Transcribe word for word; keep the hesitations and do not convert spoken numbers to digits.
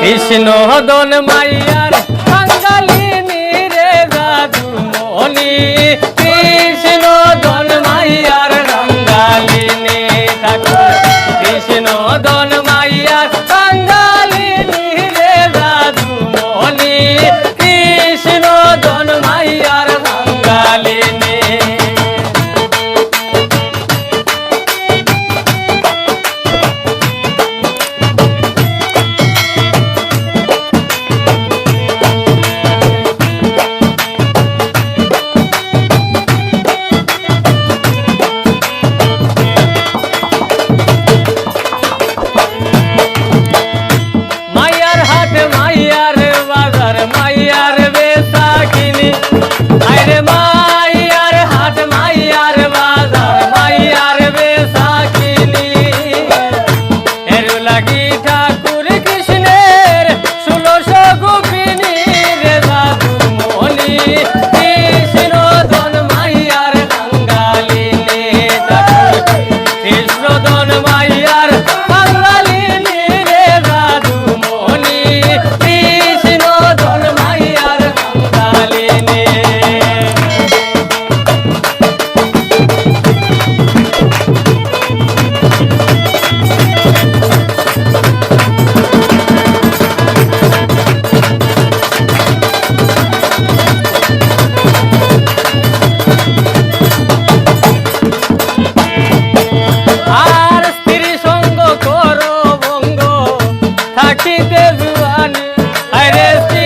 কৃষ্ণ ধন মাইয়ার কাঙালিনী রে যাদুমণি, কৃষ্ণ ধন মাইয়ার কাঙালিনী ঠাকুর, কৃষ্ণ ধন মাইয়ার কাঙালিনী রে যাদুমণি, কৃষ্ণ ধন মাইয়ার কাঙালিনী। মাইয়ার হাট, মাইয়ার বাজার, মাইয়ার বেচা কিনি। আরে মাইয়ার হাট, মাইয়ার বাজার, মাইয়ার বেচা কিনি। এর লাগি ঠাকুর কৃষ্ণের ষোলশ গোপিনী রে যাদুমণি, কৃষ্ণ ধন মাইয়ার কাঙালিনী ঠাকুর, কৃষ্ণ ধন মাইয়ার কাঙালিনী রে যাদুমণি, কৃষ্ণ ধন মাইয়ার কাঙালিনী। আর স্ত্রী সঙ্গ করো ভঙ্গ, থাকিতে জুয়ানি। আরে স্ত্রী